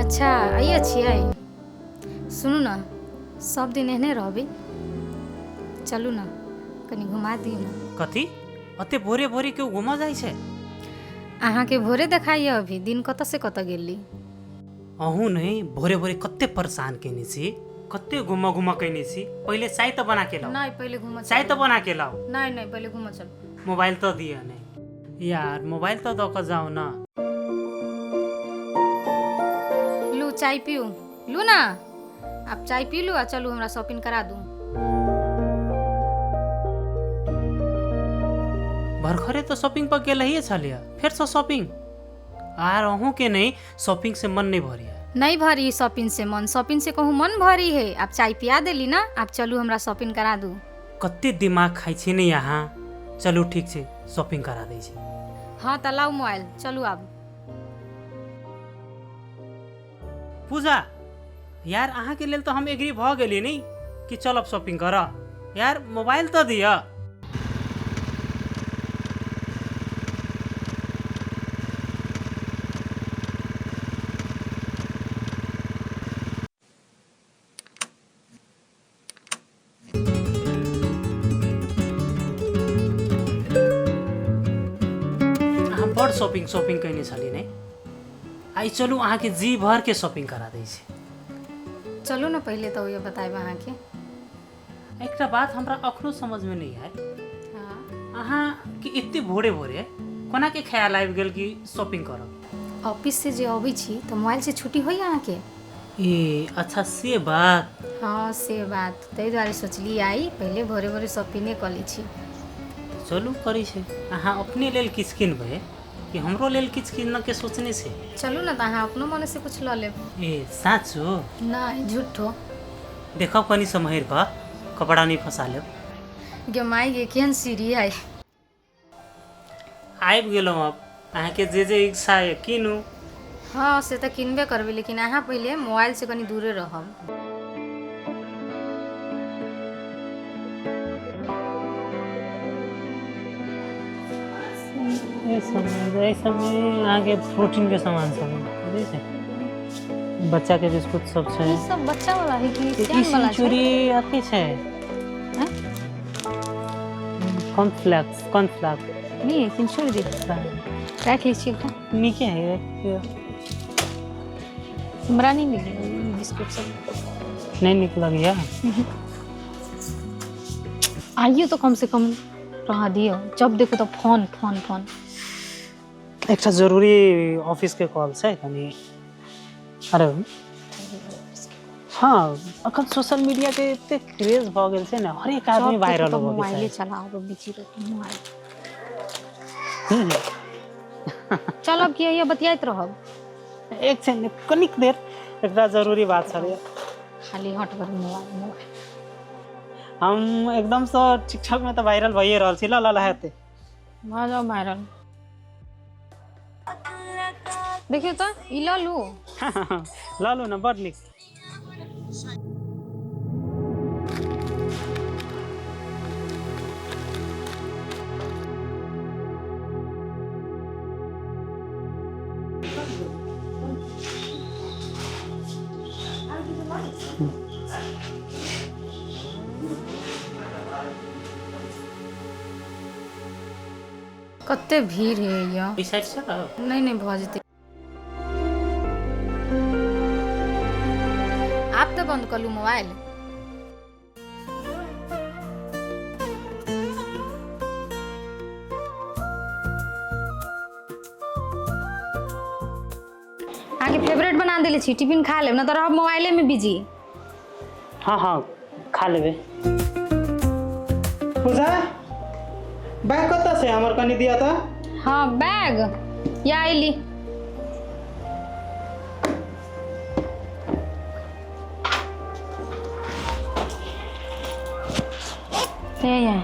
अच्छा आइए छियै। सुनू ने, सब दिन एहने रहबै? चलू ने, कनि घुमा दियौ ने। कथी? ओते भोरे भोरे केओ घूमऽ जाइ छै? अहाँके भोरे देखाइए, अभी दिन कतऽ से कतऽ गेली। अहूँ नहि भोरे भोरे कते परेशान केने छी, कते घूमऽ घूमऽ केने छी। पहिले चाय तऽ बना के लाउ। नहि, पहिले घूमऽ। चाय तऽ बना के लाउ। नहि नहि, पहिले घूमऽ चलू। मोबाइल तऽ दिअ नहि यार, मोबाइल तऽ दऽ कऽ जाउ ने। लू चाय पीऊ, लू ना, आब चाय पी लू आ चलू हमरा शॉपिंग करा दू। भरखरे तऽ शॉपिंग पर गेल रहिए छलियै, फेरसँ शॉपिंग? आर अहूँ के नहीं शॉपिंग से मन नहीं भरिया? नहीं भरी शॉपिंग से मन? शॉपिंग से कहूँ मन भरी है? आब चाय पिया देली ना, आब चलू हमरा शॉपिंग करा दू। कते दिमाग खाइ छी ने अहाँ। चलू ठीक छै, शॉपिंग करा दै छी। हाँ तऽ लाउ मोबाइल, चलू आब। पूजा यार, अहाँके लेल तऽ हम एग्री भऽ गेली नहीं कि चलब शॉपिंग करऽ। यार मोबाइल तऽ दिअ। अहाँ बड़ शॉपिंग शॉपिंग कयने छली ने आइ? चलू, अहाँके जी भरके शॉपिंग करा दै छी। चलू ने पहिले, तऽ ओहे बतायब अहाँके। एकटा बात हमरा अखनो समझमे नहि आयल। अहाँके एते भोरे भोरे कोना के ख्याल आबि गेल कि शॉपिंग करब? ऑफिस से जे अबै छी तऽ मोबाइल से छुट्टी होइए अहाँके? ए अच्छा, से बात। हाँ से बात, ताहि दुआरे सोचली आइ पहिले भोरे भोरे शॉपिंगे कऽ लै छी। चलू करै छै। अहाँ अपने लेल किछु किनबै कि हमरो लेल किछु किनऽ के सोचने छै? चलू ने तऽ अहाँ अपनो मने से कुछ लऽ लेब। ए साँचो? नहि, झूठो। देखब कनि सम्हरि कऽ, कपड़ा नहि फंसा लेब। गे माय गे, केहन सीढ़ी है। आबि गेलहुँ, आब अहाँके जे जे इच्छा यऽ कीनू। हाँ से तऽ किनबे करबै, लेकिन अहाँ पहिले मोबाइल से कनि दूरे रहब। एहि सबमे अहाँके प्रोटीनके सामान सब है, बुझै छै, बच्चाके बिस्कुट सब छै। ई सब बच्चा वाला है कि ई सियान वाला छै? सेंचुरी अथी छै। हैं? Cornflakes, cornflakes. नहीं, सेंचुरी देख, राखि लै छी एकटा। नीके है। हमरा नहि नीक लगैए ई बिस्कुट सब। नहि नीक लगैया? आइयो तो कम से कम रह दियौ, जब देखो तऽ फोन फोन फोन। एकटा जरूरी ऑफिसके कॉल छै कनि। अरे हँ, अखन सोशल मीडियाके एते क्रेज भऽ गेल छै ने, हरेक आदमी जब वायरल देखो तऽ होबऽके मोबाइले चाही। चलाबऽ बिजी रहू मोबाइल। हूँ। चलब कि अइयो बतियाइत रहब? एक छै ने, कनिक देर, एकटा जरूरी बात छलै। खाली हटगर मोबाइल मोबाइल। हम एकदमसँ टिकटॉकमे तऽ वायरल भइए रहल छी। ल ल ल, हेतै। भऽ जाउ वायरल। देखियौ तऽ, ई लऽ लू। लऽ लू ने, बड़ नीक। कते भीड़ है यऽ। ई साइड से रहब। नहि नहि, भऽ जेतै। आब तऽ बन्द कऽ लू मोबाइल। अहाँके फेवरेट बना देले छी, टिफिन खा लेब, ना तऽ रहब मोबाइले में बिजी। हँ हँ, खा लेबै। पूजा, बैग कतऽ छै हमर? कनि दिअ तऽ। हाँ बैग या अयली। हे या।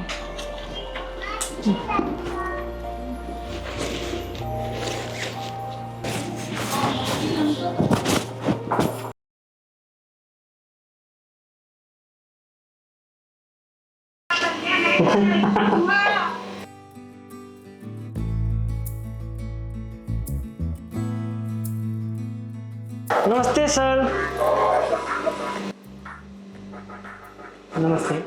नमस्ते सर। नमस्ते।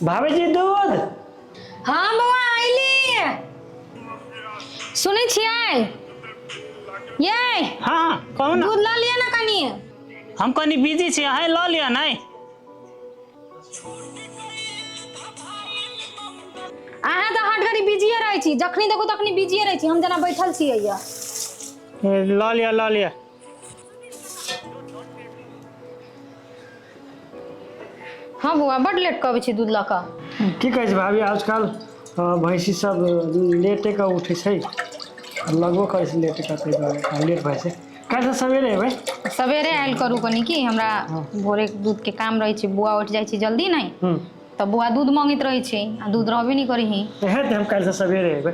भाभी जी दूध। हाँ बौआ आइली, सुनै छियै ये? हाँ कहू ना। दूध लऽ लिअ ना कनी। हम कनी बिजी छी, अहें लऽ लिअ। नहि अहाँ तऽ हर घड़ी बिजिए रहै छी, जखनी देखू तखनी बिजिए रहै छी। हम जेना बैठल छियै ये। लऽ लिअ लऽ लिअ। हाँ बौआ, बड लेट कऽ अबै छी दूध लऽ कऽ। की कहै छै भाभी, आजकल भैंसी सब लेटे के उठै छै, लगबो करै छै लेटे के, ताहि दुआरे लेट भए छै। काल्हि सवेरे एबै। सवेरे आयल करू कनी, की हमरा भोरे दूध के काम रहै छै। बौआ उठि जाइ छै जल्दी नहि तऽ बौआ दूध मांगैत रहै छै आ दूध रहबे नहि करै ही। हेतै, हम काल्हिसँ सवेरे एबै।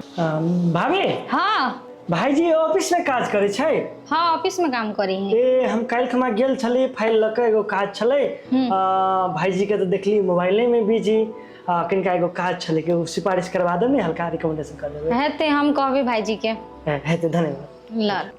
भाभी। हाँ। भाईजी ऑफिस में काज करै छै? हाँ, ऑफिस में काम करी है। ए हम काल्हि खमा गेल छली फाइल लऽ कऽ, एगो काज छलै। भाईजी के तऽ देखली मोबाइले में बिजी। किनका एगो काज छलै कि ओ सिफारिश करवा देब ने, हल्का रिकमेंडेशन कर देबै। हेतै, हम कहबै भाईजी के। हेतै, धन्यवाद। ल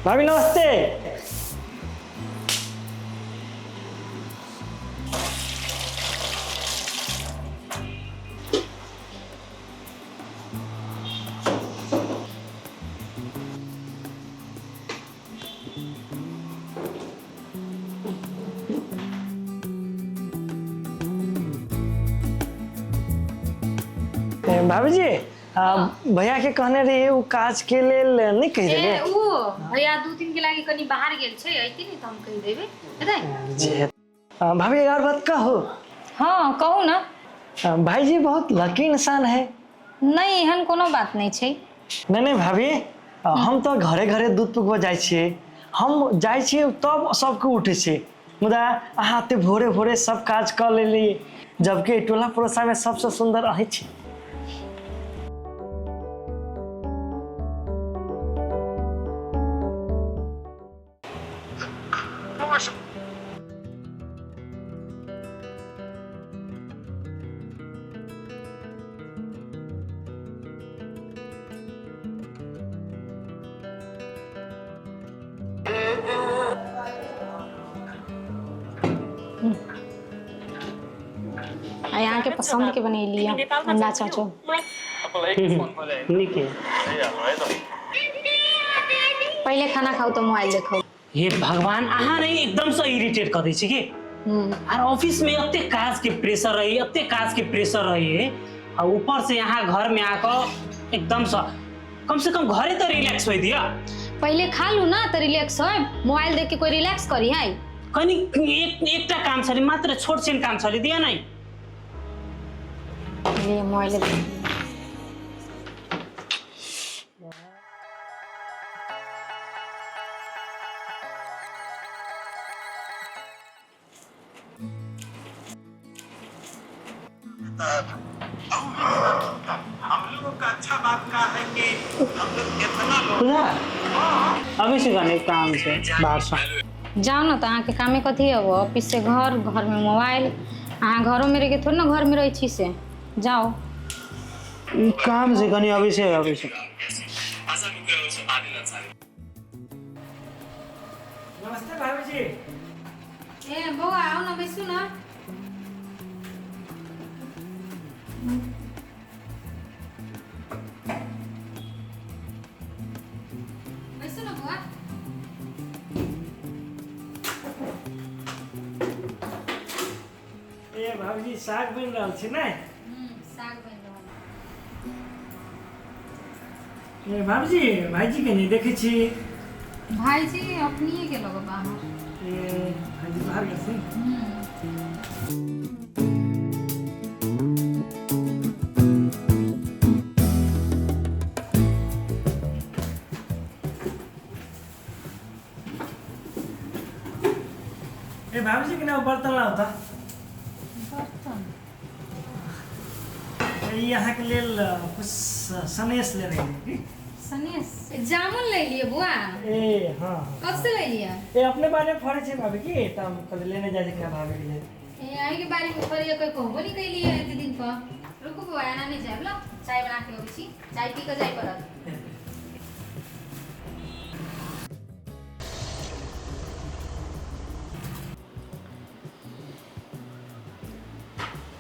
भाभी नमस्ते। भाभी जी, भैया के कहने रहिए ओ काज के लेल, नहीं कहि ए देले? उ भैया 2 दिन के लागी कनी बाहर गेल छै, अइती ने तऽ हम कहि देबै, हेतै? जी। भाभी, एक और बात कहो? हाँ, कहू ना। भाईजी बहुत लकी इंसान है। नहि, एहन कोनो बात नहि छै। नहीं नहीं भाभी, हम तऽ घरे घरे दूध पुगबऽ जाइ छियै। हम जाइ छियै तब सबके उठै छै, मुदा अहाँ एते भोरे भोरे सब काज कऽ लेली, जबकि एहि टोला पड़ोसामे सबसँ सुन्दर अहीं छी। आ अहाँके पसन्द के बनेली है अंडा चाचो। नीक है। पहिले खाना खाउ तऽ मोबाइल देखू। हे भगवान, अहाँ नहीं एकदमसँ इरिटेट कऽ दै छी कि आर ऑफिस में एते काज के प्रेशर रही, एते काज के प्रेशर रही, आ ऊपर से यहाँ घर में आकर एकदमसँ, कम से कम घरे तऽ रिलैक्स होइ दिअ। पहिले खा लू ना तऽ रिलैक्स होय। मोबाइल देख के कोई रिलैक्स करी है? कनि एक एकटा काम छलै, मात्र छोट छिन काम छलै, दिअ नै। ले मोबाइल। पूजा, अबै छी कनी काम छै बाहरसँ। जाउ ने तऽ अहाँके कामे कथी अब? ऑफिस से घर, घरमे मोबाइल। अहाँ घरोमे रहिके थोड़े ने घरमे रहै छी से। जाउ। काम छै कनी, अबै छै, अबै छै। नमस्ते भाभी जी। ए बौआ, आउ ने, बैसू ने। बैसू ने बौआ। ए भाभी जी, साग बनि रहल छै ने? साग बनि रहल। ए भाभी जी, भाईजी के नहि देखै छी। भाईजी अपनिए के लगो बाहर। ए भाईजी बाहर गेलथिन? ए भाभी जी, के नाम बर्तन लाउ तऽ। बर्तन? ई अहाँके लेल कुछ सनेस लेने रहियै की। सनेस? जामुन ले लिए बुआ? ए हाँ हाँ। कब से ले लिया? ए अपने बारे में फड़ै छै भाभी की, तऽ हम कहलियै लेने जाइ छी भाभी के लेल। ए अहीं के बारे में फरिया कोई कहबो नहीं कैलिए एते दिन पर। रुकू बुआ, एना नहीं जायब ल, चाय बना के अबै छी, चाय पी के जाय पड़त।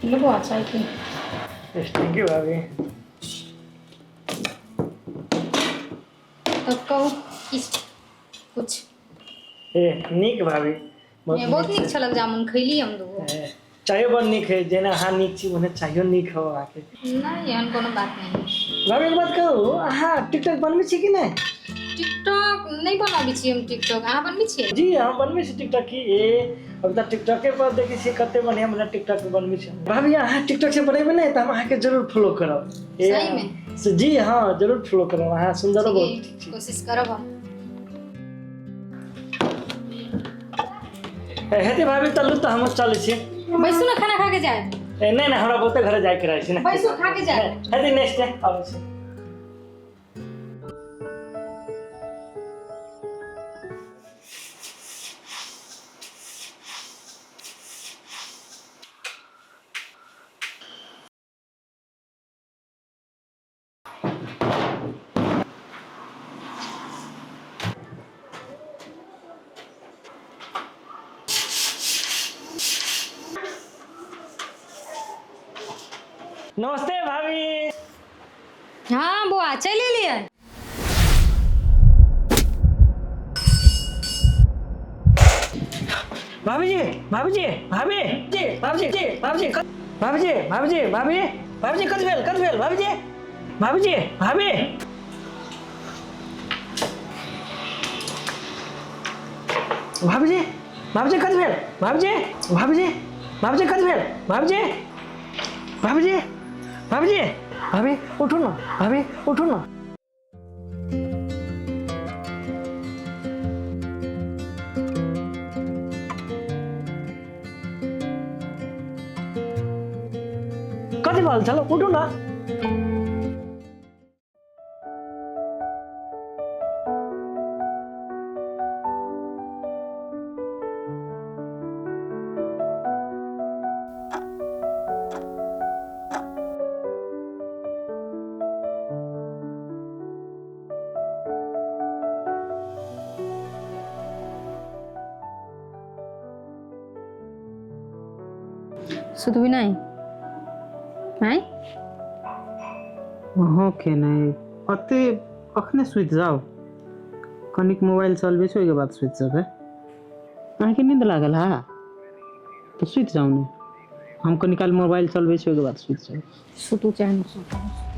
लो बुआ, चाय पी। Thank you भाभी। तो कहू किछु कुछ। ए नीक भाभी। ए, बहुत नीक छलक जामुन, खैली हम दूगो। ए, चायो बड़ नीक है। जेना अहाँ नीक छी ओहने चायो नीक हो अहाँके। नहीं, एहन कोनो बात नहीं। भाभी, एक बात कहू, अहाँ टिकटॉक बनबै छी कि नहि? टिकटॉक नहीं बनाबै छी हम टिकटॉक। अहाँ बनबै छियै? जी, हम बनबै छी टिकटॉक की। ए अब तऽ टिकटॉके पर देखै छियै कते बढ़िया बढ़िया टिकटॉक बनबै छै। भाभी, अहाँ टिकटॉक से बनेबै ने तऽ हम अहाँके जरूर फॉलो करब। ए, सही में? से जी हाँ, जरूर फॉलो करब। अहाँ सुन्दरो बहुत ठीक, छी। कोशिश करब हम। ए, हेतै भाभी, चलू तऽ हम चलै छी। बैसू ने, खाना खा के जायब। ए, नहि नहि, हमरा बहुते घरे जाइके रहै छै ने। बैसू, खा के जायब। हेतै, नेक्स्ट टाइम आबै छी। नमस्ते भाभी। हाँ बुआ, चलि एलियै? भाभी जी, भाभी जी, भाभी जी, भाभी जी, भाभी जी, भाभी जी, भाभी जी, भाभी, भाभी जी, कत भेल, कत भेल भाभी जी, भाभी जी, भाभी, भाभी जी, भाभी जी, कत भेल भाभी जी, भाभी जी, भाभी जी, कत भेल भाभी जी, भाभी जी, भाभी जी, भाभी उठू न, भाभी उठू न। कति भेल छल? उठू न। सुतबी नहीं आँय? अहाँके नहि, ओते अखने सुति जाउ। कनिक मोबाइल चलबै छै, ओहिके बाद सुति जेबै। अहाँके नींद लागल है तऽ सुति जाउ ने, हम कनी काल मोबाइल चलबै छी, ओहिके बाद सुति जाउ। सुतू चाहे नहि सुतू।